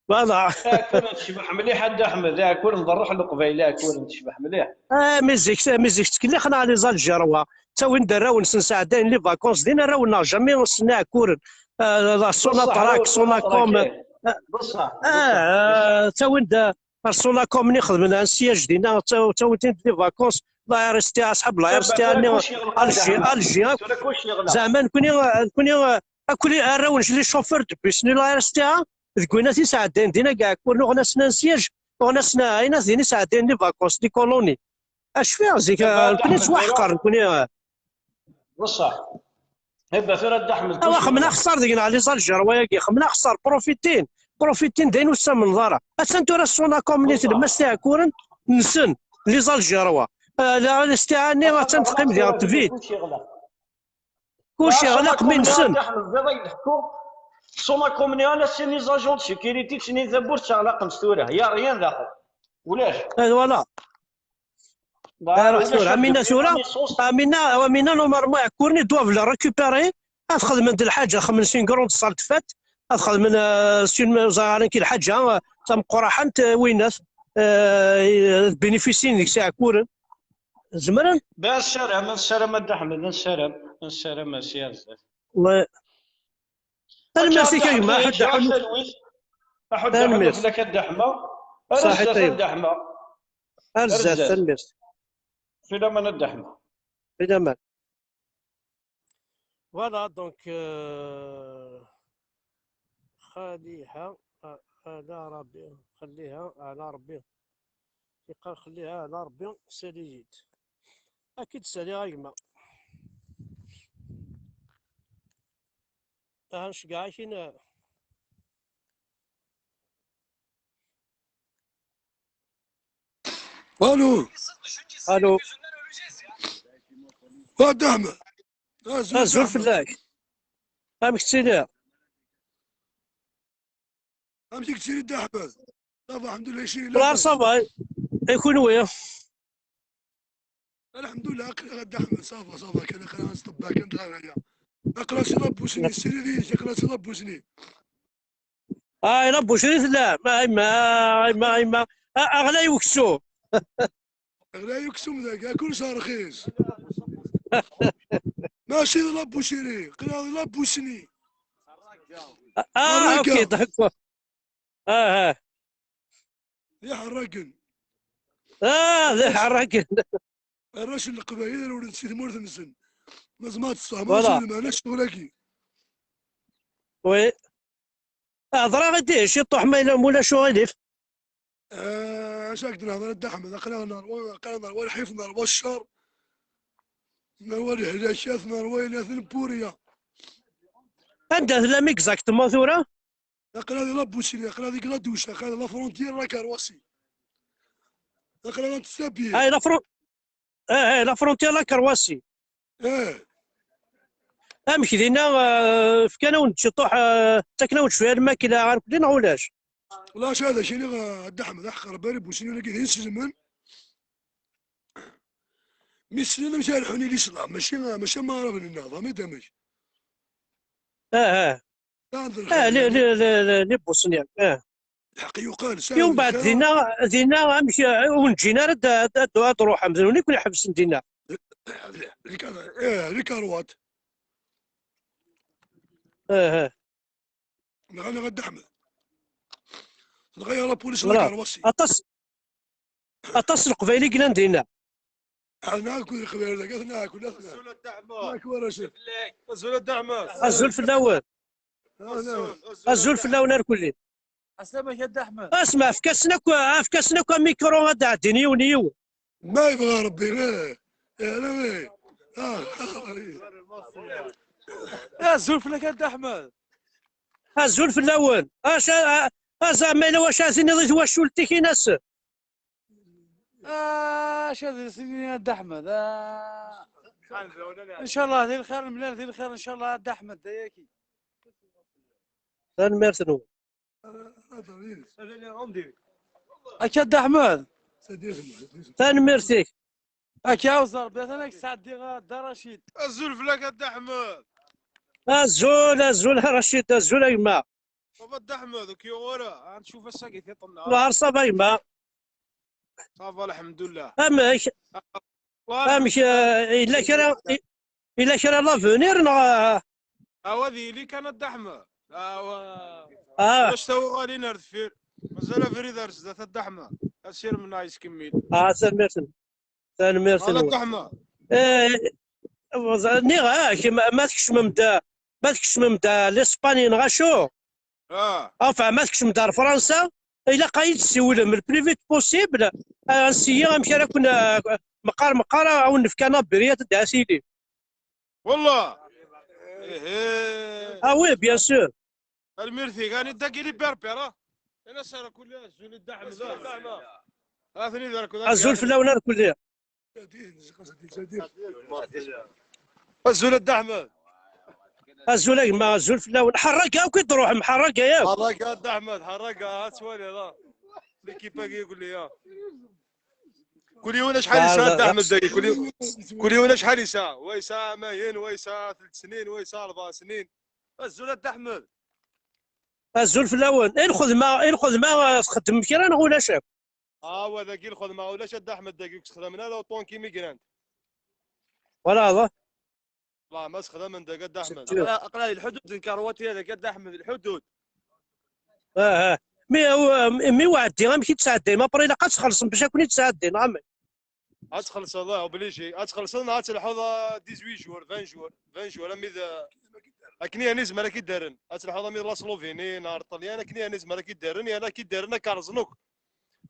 Voilà. Aɛekkuren tecbeḥ mliḥ a Dda Ḥmed, aɛekkuren d ṛṛuḥ n Leqbayel, aɛekkuren tecbeḥ mliḥ. Ah, mi zik, mi zik ttkellixen ɛli Zaljerwa. Ttawin-d arraw-nsen sɛeddayen les vacances, din arraw-nneɣ jamais ssnen aɛekkuren. Ah, la Sonatrach, Sonacom. Beṣṣeḥ, beṣṣeḥ. Ah, ttawin-d, ah, ar Sonacom-nni xedmen un siège dinna, ttaw-, ttawin-ten-id les vacances. La R S T A, aṣḥab la R S T A-nni, Alger, Alger akk. Zeɛma nekni, nekni, ah, akk arraw-nsen les chauffeurs de bus-nni la R S T A, deg winat i sɛeddayen dinna deg Ɛekkuren, uɣen-asen un siège, uɣen-asen, ah, ayen at din i sɛeddayen les vacances, les colonies. Acfiɣ zik, ah, nekni ttwaḥqer, nekni, ah. Beṣṣeḥ. Iba tura Dda Ḥmed. Awa, xemmen axeṣṣar deg-neɣ les Algérois-agi, xemmen axeṣṣar, profitin, profitin d ayen ur tettamneḍ ara. Attan tura Sonacom-nni tlemmast Iɛekkuren, nsen, les Algérois. Ah, la, la S T A-nni attan teqqim diɣ tbid. Kullec yeɣleq mi nsen. Sonacom-nni ala sin les agents de sécurité, ttnin tawwurt ɣlaqen-tt tura. Y a rien daxel. Ulac. Eh, voilà. Amina tura, Amina, Amina, normalement, Ɛekkuren, ils doivent le récupérer. Ad xedmen d lḥaǧa, xedmen une grande salle de fête. Ad xedmen, euh, c'est une, ẓer akken lḥaǧa, euh, tameqqraḥant, euh, winat, euh, bénéficien deg-s Ɛekkuren. Zemren? Ba, nessaram, nessaram a Dda Ḥmed, nessaram, nessaram a si ar zdat. Tanemmirt-ik a gma, aḥuddu, aḥuddu. Tanemmirt. Ar zdat a Dda Ḥmed. Ar zdat, tanemmirt. Filaman a Dda Ḥmed. Filaman. Voilà, donc, euh, خليها على ربي، خليها على ربي. Yeqqar خليها على ربي, saliyit. Ad k-id-saliɣ a gma. Aha, nceggeɛ-ak-in. Allô. Allô. Wa Dda Ḥmed. Azul fell-ak. Amek tettiliḍ? Amek i yettili Dda Ḥmed? Ça va, الحمد لله, ça va. I kunwi? الحمد لله, aql-aɣ a Dda Ḥmed, ça va, ça va, kan aql-aɣ nṭebba kan dɣa aya. Aql-aɣ si la Bosnie, srid-ik, aql-aɣ si la Bosnie. Ah, la Bosnie tellam. Ay ma, ay ma, ay ma. Ah, aɣlay uksum. Aɣlay uksum dagi, kullec rxis. Mačči d la Bosnie, aql-aɣ di la Bosnie. Ah, ok, d'accord. Ah, ah. D iḥerraken. Ah, d iḥerraken. Arrac n Leqbayel rewlen si tmurt-nsen. Ma tzemreḍ ad tessefhmeḍ acu d lmeɛna ccɣel-agi. Oui. Hḍeṛ-aɣ-d ciṭuḥ ma yella ulac uɣilif. Ah, acu ak-d-nehḍer a Dda Ḥmed, aql-aɣ nerwa, aql-aɣ nerwa lḥif, nerwa ccer, nerwa lehlakat, nerwa aylaten n Puriya. Anda tellam exactement tura? Aql-aɣ di la Bosnie, aql-aɣ deg la douche, aql-aɣ di la frontière la Croatie. Aql-aɣ nettsabi. Ah, la fron-, ah, ah, la frontière la Croatie. Eh. Amek dinna, eh, fkan-awen-d ciṭuḥ, eh, ttaken-awen-d cwiya lmakla, ar kulli neɣ ulac? Ulac, ad ak-iniɣ, eh, a Dda Ḥmed, aḥeqq Rebbi, Bosnie-agi d inselmen. Mi ssnen amek ara ḥun i Lislam, mačči, mačči am Aɛraben-nneɣ, d amek d amek. Ah, ah. Ah, les, les, les, les, les Bosniens. Ah. Lḥeqq yuqal, sɛiɣ. Yumbɛed dinna, dinna, amek, eh, ur neǧǧin ara ad, ad, ad, ad ruḥem, d nutni i ken-iḥebsen dinna. Lkar-, eh, lkarwaṭ. Eh, eh. Nɣan Dda Ḥmed. Tenɣa-yaɣ la police. Voilà. Lkarwaṣi. Aṭas, aṭas n Leqbayel i yellan dinna. Aten akk Leqbayel dagi, aten akk, aten akk. Azul a Dda Ḥmed. Azul a Dda Ḥmed. Azul fell-awen. Azul, azul fell-awen irkelli. Aslama-k a Dda Ḥmed. Asma, efk-asen akk, efk-asen akk amikru ad d-ɛeddin yiwen yiwen. Ma yebɣa Rebbi, eh, eh, eh. Ah, ah, eh. Azul fell-ak a Dda Ḥmed. Azul fell-awen. Aca, a, a, zeɛma yella wacu ara tiniḍ i twacult-ik, in-as. Ah, acu ad as-iniɣ a Dda Ḥmed? Ah. Ncallah di lxir, nemlal di lxir, ncallah a Dda Ḥmed, ayaki. Tanemmirt-nwen. Akka a Dda Ḥmed. Tanemmirt-ik. Akka, awes Rebbi, atan ad k-sɛeddiɣ a Dda Racid. Azul fell-ak a Dda Ḥmed. Azul, azul a Racid, azul a gma. Ça va a Dda Ḥmed, ur k-yuɣ ara? Ad ncuff ass-agi tiṭ-nneɣ. Lɛerṣ a gma. Ça va, lḥemdullah. Amek? Amek, eh, yella kra, yella kra l'avenir neɣ, eh? Awa ad yili kan a Dda Ḥmed. Awa. Ah. Ulac tawuɣalin ar deffir. Mazal abrid ar zdat a Dda Ḥmed. Asirem-nneɣ yettkemmil. Ah, tanemmirt. Tanemmirt-nwen. Voilà, a Dda Ḥmed. Eh, nniɣ-ak, ma, ma tkecmem-d, ma tkecmem-d L'Espagne neɣ acu? Ah. Enfin, ma tkecmem-d ar Fransa, ilaq ad yi-d-tessiwlem le plus vite possible, ad nessiyi amek ara ken, eh, meqqar, meqqar, ad wen-nefk anabri ad d-tili. Wallah. Ihi. Ah oui, bien sûr. Almirti, gani dagi li berbera. Ina sara kulli azul i Dda Ḥmed. Azul fell-awen irkelli. Azul a Dda Ḥmed. Azul a gma, azul fell-awen. Ḥerraga akk i d-ruḥem, ḥerraga yakk. Ḥerraga a Dda Ḥmed, ḥerraga, ad twaliḍ, ah. L'équipe-agi kulli, ah. Kul yiwen acḥal yesɛa a Dda Ḥmed dagi, kul yiwen, kul yiwen acḥal yesɛa. Wa yesɛa ɛamayen, wa yesɛa telt snin, wa yesɛa rebɛa snin. Azul a Dda Ḥmed. Azul fell-awen. I lxedma, i lxedma, eh, txeddmem kra neɣ ulac akk? Ah, wa dagi lxedma ulac a Dda Ḥmed, dagi ur xedmen ara autant qu'immigrant. Voilà, voilà. Voilà, ma sexdamen dagi a Dda Ḥmed. Aqla, aqla lḥudud n karwati hada a Dda Ḥmed, lḥudud. Ah, ah. Mi, mi uɛeddi, amek i d-tesɛeddayem? Après, ilaq ad txellṣem bac ad ken-id-sɛeddin, neɣ amek? Ad txellṣeḍ, ah, obligé. Ad txellṣeḍ neɣ ad telḥuḍ, ah, dix-huit jours, vingt jours, vingt jours, armi d, akken i nezmer ad k-id-rren. Ad telḥuḍ armi d la Slovénie, neɣ ar Ṭṭelyan, akken i nezmer ad k-id-rren, yerna ad k-id-rren ad k-rẓen akk.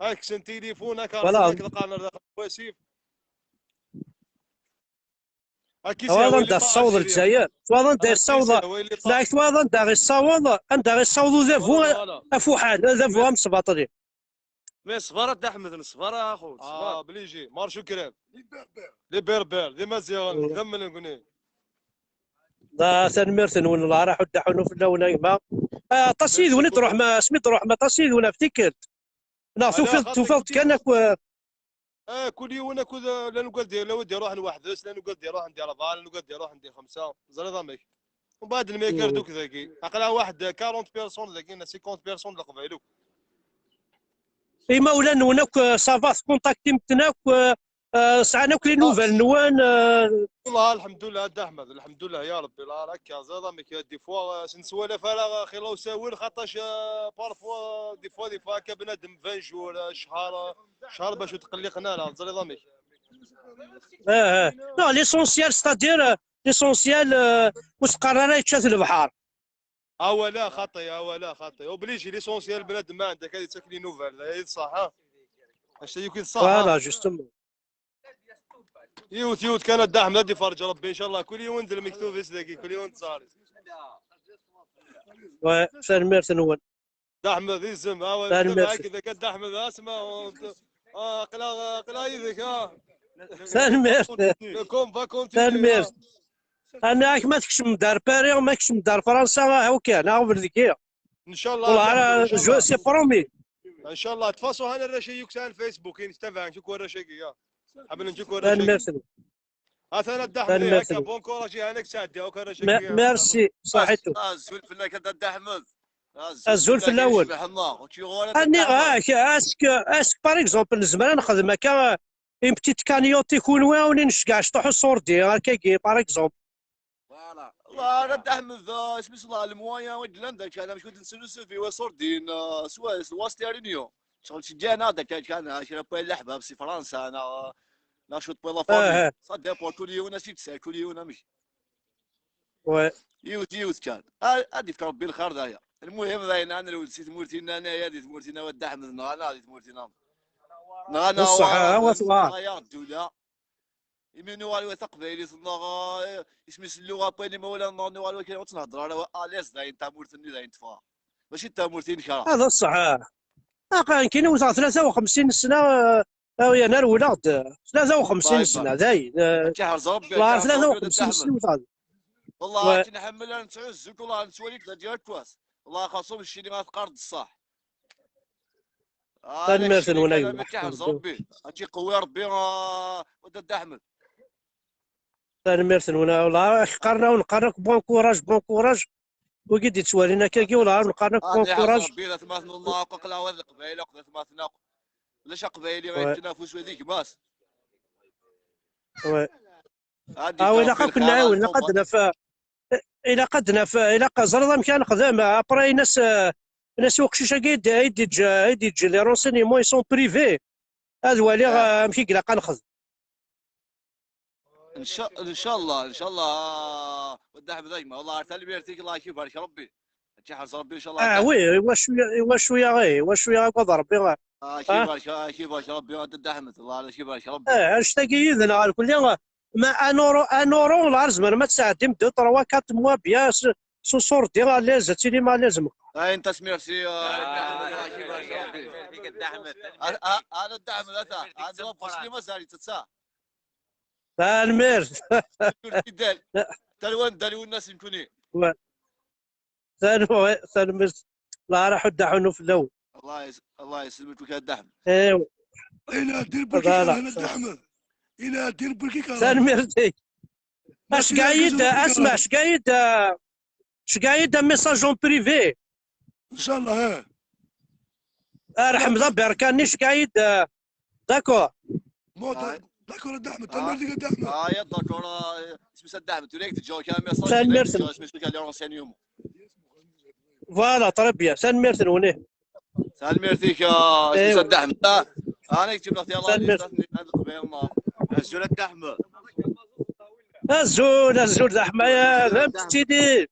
Ad kksen tilifun, ad k-rẓen, voilà, ad k-ḍeqqren ar daxel n wasif. Twalaḍ anda tessaweḍ Lezzayer? Twalaḍ anda yessaweḍ? Twalaḍ anda yessaweḍ, anda yessaweḍ udabu afuḥan, adabu amesbaṭli? Mais ṣber a Dda Ḥmed, ṣber a axu, ṣber. Ah, obligé, marche au crève. Les Berbères, d Imaziɣen, d amelguni. Tanemmirt-nwen, Allah ara ḥuddaḥunu fell-awen a gma. Ah, aṭas yid-wen i d-ruḥem, asmi d-ruḥem aṭas yid-wen ɣef tikkelt. Neɣ tufiḍ, tufiḍ-d kan akk. Ah, kul yiwen akked, eh, llan ugar d, llan wid iruḥen weḥd-s, llan ugar d iruḥen di rebɛa, llan ugar d iruḥen di xemsa. Teẓriḍ amek? Umbeɛd lmi akka arduk dagi, aql-aɣ waḥed quarante personnes dagi, neɣ cinquante personnes d Leqbayel akk. Imawlan-nwen akk, eh, ça va, tkuntaktim-ten akk, eh, eh, sɛan akk les nouvelles-nwen, eh? Wellah, lḥemdullah, a Dda Ḥmed, lḥemdullah, ya Rebbi, la, akka, teẓriḍ amek, des fois, eh, neswala ara xilla usawal, xaṭac, eh, parfois, des fois, des fois, akka bnadem vingt jours, eh, cchar, eh, cchar bac ur tqelliqen ara, teẓriḍ amek. Ah, ah. Non, l'essentiel, c'est-à-dire, euh, l'essentiel, euh, ur s-qqar ara yečča-t lebḥer. Awala xaṭi, awala xaṭi. Obligé, l'essentiel bnadem ma ɛendek ad yettak les nouvelles, d aya i d ṣṣeḥ, ha? Acu yuki d ṣṣeḥ, ha? Voilà, justement. Yiwet, yiwet kan a Dda Ḥmed, ad iferǧ Rebbi, inchallah. Kul yiwen d lmektub-is dagi, kul yiwen d ẓẓher-is. Ouais, tanemmirt-nwen. Dda Ḥmed, izem, ah, ouais, tanemmirt. Aql-aɣ, aql-aɣ yid-k, ah. Tanemmirt. Le combat continue, ah. Tanemmirt. Ana ak ma tkecmem-d ar Paris, ma tkecmem-d ar Fransa, ah, ok, neɣ bel deg-i. Inchallah, Dda Ḥmed, inchallah. C'est promis. Inchallah, de toute façon, hana arrac-a yuksan Facebook, i nestabaɛen, juk warrac-agi, ah. Ḥemmlen juk warrac-agi. Tanemmirt. Atan a Dda Ḥmed, tanemmirt-nwen. Bon courage, i hanag sɛeddi akk arrac-agi. Merci, ṣaḥitu. Azul fell-ak a Dda Ḥmed. Azul fell-awen. Aniɣ ak, est-ce que, est-ce que, par exemple, nezmer ad nexdem akka, une petite cagnotte i kunwi, ad wen-nceggeɛ cṭuḥ uṣurdi, akkagi, par exemple. Voilà. Wallah, a Dda Ḥmed, isem-is Allah, le moyen i yellan d akka, amek ur d-neslusufi wa ṣurdiyen, s wa, s wa s la Réunion. Ccɣel ceggɛen-aɣ-d akka kan, kra n leḥbab si Fransa, neɣ, neɣ cwiṭ n la famille. Ça dépend, kul yiwen acu yettsal, kul yiwen amek. Yiwet, yiwet kan. Ad yefk Rebbi lxir d aya. Lmuhim d ayen ad nrewwel si tmurt-inna, naya di tmurt-inna, wa Dda Ḥmed, neɣ ala di tmurt-inna. Neɣ ala, neɣ ala, neɣ ala, imi nuɣal wa taqbaylit, neɣ, eh, isem-is lluɣa n wayen imawlan, neɣ nuɣal wa kan ur tt-nhedder ara, wa à l'aise d ayen tamurt-nni d ayen teffeɣ. Mačči d tamurt i nekra. Hada ṣṣeḥ. Aqan kini wteɣ tlata u xemsin sna, eh, aw yan rewleɣ-d. Tlata u xemsin sna, d ayen, eh, akken iḥrez Rebbi, tlata u xemsin sna wteɣ. Wallah, akken nḥemmel ad nettɛuzzu-k, wallah, nettwali-k d aǧi akkwas. Wallah, xaṣum ccini ad teqqareḍ ṣṣeḥ. Tanemmirt-nwen a gma. Ad k-iqewwi Rebbi, ah, a Dda Ḥmed. Tanemmirt-nwen, ah, wallah, qqaren-awen, qqaren akk bon courage, bon courage. Wigi d-yettwalin akkagi, wallah, qqaren akk bon courage. Rebbi d atmaten n Allah, aql-aɣ d Leqbayel, akk d atmaten akk. Ulac aqbayli ɣer yettnafus wa d gma-s. Ah, ilaq ad ken-nɛiwen, ilaq ad naf, ilaq ad naf, ilaq ad ẓreḍ amek ara nexdem. Après, in-as, in-as i uqcic-agi i d-, i d-yeǧǧ, i d-yeǧǧ les renseignements, ils sont privés. Ad waliɣ, eh, amek i ilaq ad nexdem. Ncallah, ncallah, ncallah. Dda Ḥmed a gma, wallah, tanemmirt-ik, Allah ak-ibarek Rebbi. Ad k-iḥrez Rebbi, ncallah. Ah, oui, iwacu, iwacu ya, eh, iwacu ya, agad Rebbi, ah. Ah, ak-ibarek, ah, ak-ibarek Rebbi, a Dda Ḥmed, Allah ak-ibarek Rebbi. Eh, annect-agi yid-neɣ, alkulli, ma un euro, un euro, la tzemrem ad tesɛeddim deux, trois, quatre mois bien, s, s uṣurdi à l'aise, ad tilim à l'aise. Ayen, tanemmirt-ik, ah, Dda Ḥmed, ak-ibarek Rebbi. Ah, ah, ah, Dda Ḥmed, ata, ah, Dda Ḥmed, mazal-itt, ata. Tanemmirt. Talwan, talwan-nnes nekkni. Tanemmirt, tanemmirt. Allah ara ḥudd aḥunu fell-awen. Allah yes-, Allah yesselmek-ik a Dda Ḥmed. Ila dir belkik a Dda Ḥmed. Ila dir belkik a Dda Ḥmed. Tanemmirt-ik. Ceggeɛ-iyi-d, asma, ceggeɛ-iyi-d, ceggeɛ-iyi-d un message en privé. Ncallah, eh. Ah, Ḥmed Aberkani, ceggeɛ-iyi-d, d'accord. D'accord, a Dda Ḥmed, tanemmirt-ik a Dda Ḥmed. Ah, ya d'accord, ah, isem-is a Dda Ḥmed, tura ad k-d-ǧǧeɣ kan message, tanemmirt. Isem-is kan les renseignements. Voilà, très bien, tanemmirt-nwen, ih. Tanemmirt-ik, ah, isem-is a Dda Ḥmed. Ah, ana k-ǧǧeɣ, yalla, tanemmirt. Azul a Dda Ḥmed. Azul, azul d aḥmaya, d am tettili.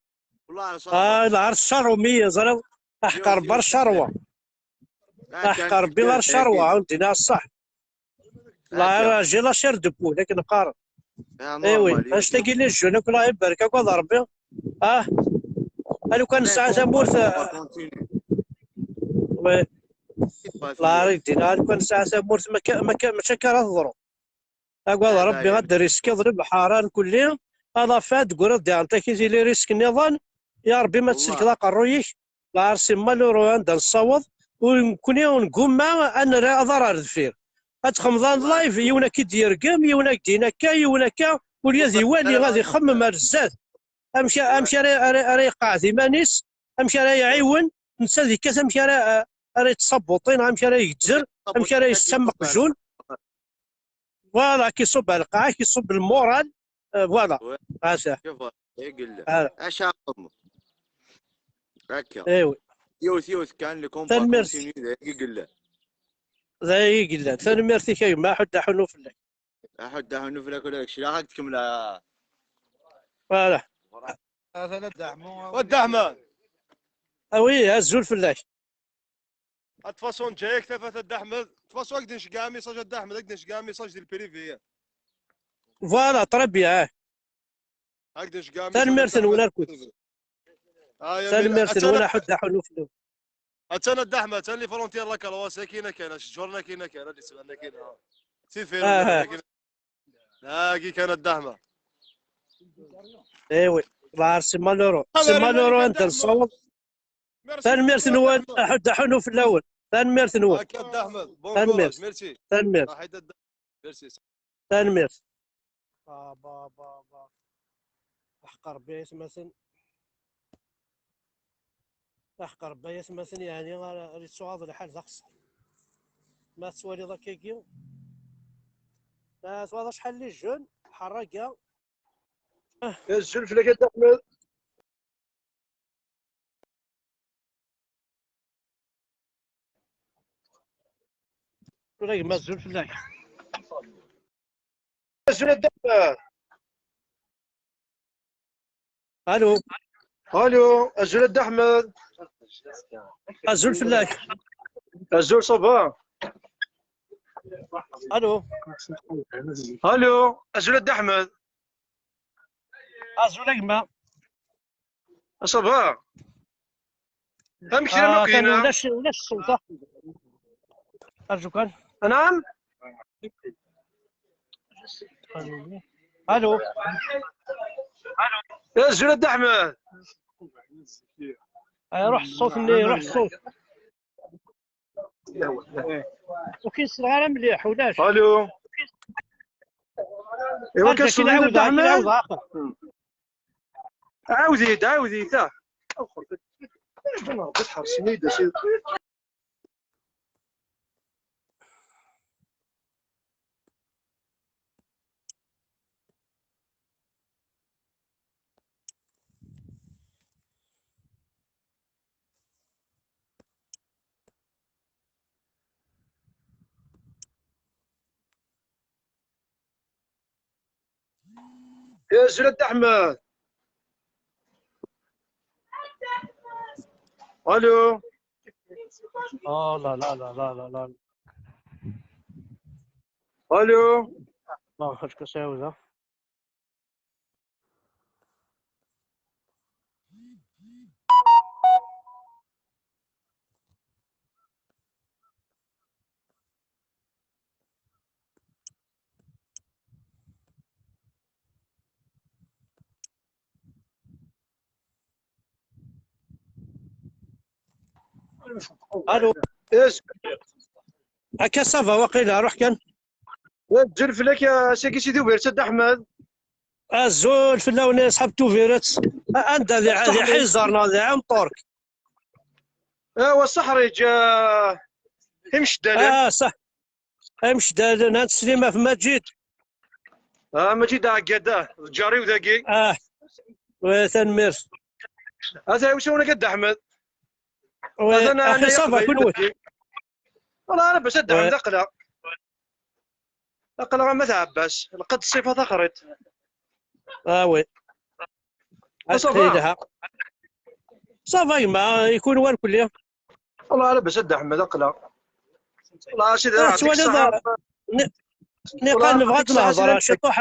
Ah, lɛer cceṛ umi yeẓriḍ, aḥeqq Rebbi ar cceṛwa. Aḥeqq Rebbi ar cceṛwa, ur d-nniɣ ṣṣeḥ. Lɛer, j'ai la chair de poule, akken qqaren. Eh oui, annect-agi les jeunes akk, Allah ibarek akk, ad Rebbi. Ah, a lukan nesɛa tamurt, eh, oui. Lɛer i d-nniɣ, a lukan nesɛa tamurt, mačči akka ara teḍru. Agad Rebbi, ad d-riskiḍ lebḥer, a lkulli, a la fin, ad d-tegriḍ di Ɛenṭaki tili risk nniḍen. Ya Rebbi, ma tselkeḍ aqerruy-ik, lɛersi malheureux anda nessaweḍ, u nekkni ur neggumma ad nerr aḍar ar deffir. Ad txemmeḍ en live, yiwen ad k-id-yergem, yiwen ad k-d-yini akka, yiwen akka, ula d iwali, ad ixemmem ar zdat. Amek, amek ara, ara, ara iqeɛɛed iman-is, amek ara iɛiwen, netta ad yekkat amek ara, ara yettṣabuṭi, neɣ amek ara yegzer, amek ara yessam meqjun. Voilà, ad k-iṣubb ar lqaɛa, ad k-iṣubb lmural, euh, voilà. Ata. Acu aɛeqm? Akka. Yiwet, yiwet kan, le combat continue, d aya i yellan. D aya i yellan. Tanemmirt-ik a gma, aḥudd aḥunu fell-ak. Aḥudd aḥunu fell-ak, ula d kečč, ilaq ad tkemmel. Voilà. Atan a Dda Ḥmu. Wa Dda Ḥmed. Ah oui, azul fell-ak. De toute façon, ǧǧa-yak tafat a Dda Ḥmed. De toute façon, ad k-d-nceggeɛ message a Dda Ḥmed, ad k-d-nceggeɛ message di le privé. Voilà, très bien. Ad k-d-nceggeɛ message. Tanemmirt-nwen arked. Tanemmirt-nwen, aḥudd aḥunu fell-awen. Atan a Dda Ḥmed, atan les frontières la Croatie, kina kan, acu ǧǧurna kina kan, ad d-isban kina. Tifir, kina. Dagi kan a Dda Ḥmed. Eh oui, lɛer c'est malheureux. C'est malheureux anda nessaweḍ. Tanemmirt-nwen, aḥudd aḥunu fell-awen. Tanemmirt-nwen. Akka a Dda Ḥmed. Bon courage, merci. Tanemmirt. Merci. Tanemmirt. Ba, ba, ba, ba. Aḥeqq Ṛebbi ay atmaten. Aḥeqq Ṛebbi ay atmaten, yeɛni ar, ar yettuɣaḍ lḥal d aqeṣṣer. Ma tettwaliḍ akkagi, ma twalaḍ acḥal n les jeunes, ḥerraga. Azul fell-ak a Dda Ḥmed. Tura gma, azul fell-ak. Azul a Dda Ḥmed. Alo. Alo, azul a Dda Ḥmed. Azul fell-ak. Azul, ça va? Alo. Alo, azul a Dda Ḥmed. Azul a gma. Ça va? Amek tella, ah, Makina? Ulac, ulac ṣṣut. Arju kan. Anɛam? Alo. Azul a Dda Ḥmed. Ay, ruḥ ṣṣut-nni, ruḥ ṣṣut. Ur k-yesleɣ ara mliḥ, ulac. Alo. Iwa, arju kan, ṣṣut-nni a Dda Ḥmed. Ɛawed-it, ɛawed-it, ah. Ax, Ṛebbi tḥerṣem-iyi-d, a Sidi. Azul a Dda Ḥmed. Alo. Oh là là là là là là. Alo. Non, je pense que c'est vous, hein. Alo. Yes. Akka ça va, waqila, ruḥ kan. Azul fell-ak, a, sagi Sidi Ubiret, a Dda Ḥmed. Azul fell-awen, a ṣḥab Tubiret. A, anda di, di Ḥizar neɣ di Ɛemṭurk? Awa, ṣṣeḥriǧ, a, imceddalen. Ah, ṣṣeḥ. Imceddalen, ha, teslim ɣef Maǧid? Ah, Maǧid Ɛeggada, d lǧar-iw dagi. Ah, wa, tanemmirt. Ata, iwsiwen-agi a Dda Ḥmed. Wa, atan axi, ça va, kunwi? Wala, ara bas a Dda Ḥmed, aql-aɣ. Aql-aɣ am at Ɛebbas, lqed ṣṣifa taxriṭ. Ah oui. Ça va? Ça va, gma, ikun war kulli. Wala, ara bas a Dda Ḥmed, aql-aɣ. Wala, a Sidi, ah, yeɛṭik ṣṣeḥḥa. Ni-, niqal nebɣa ad nehḍer ciṭuḥ.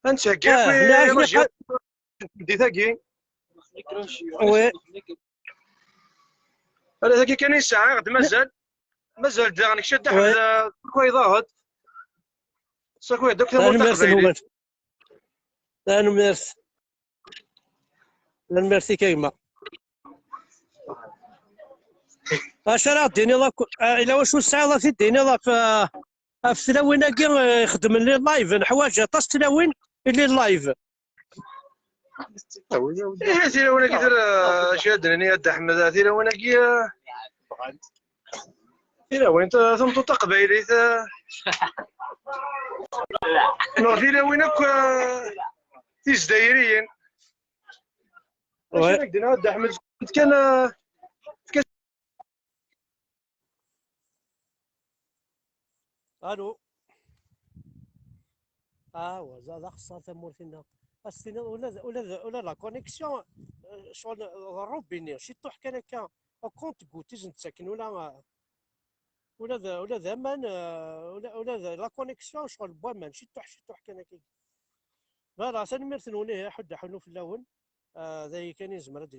Ad nettheggi akk i lajir n tmeddit-agi. Oui. Ala, tagi kan i nesɛa, ɣ-d mazal. Mazal daɣen kečč a Dda Ḥmed, sakuya ḍahed. Sakuya-d akk tamurt taqbaylit. Tanemmirt. Tanemmirt-ik a gma. Acu ara ɣ-d-tiniḍ akk, ah, ila wacu tesɛiḍ ad t-id-tiniḍ ɣef, ah, ɣef tlawin-agi, eh, ixeddmen les live? Neḥwaǧ aṭas tlawin i les live. Ihi tilawin-agi tura, acu ad d-nini a Dda Ḥmed, tilawin-agi, eh, tilawin, ta-, tameṭṭut taqbaylit, eh, neɣ tilawin akk, eh, tizdayriyin. Acu ara k-d-nini a Dda Ḥmed, kan, eh, Allô. Ah, wa, d axeṣṣar tamurt-nneɣ. Ad s-tiniḍ ula d, ula d, ula d la connexion, eh, ccɣel d rrubini, ciṭuḥ kan akka, au compte-gouttes i s-nettaken, ula, eh, ula d, ula d aman, eh, ula, ula d la connexion, ccɣel n waman, ciṭuḥ, ciṭuḥ kan akka. Voilà, tanemmirt-nwen, ih, aḥuddu aḥunnu fell-awen. Eh, d aya kan i nezmer ad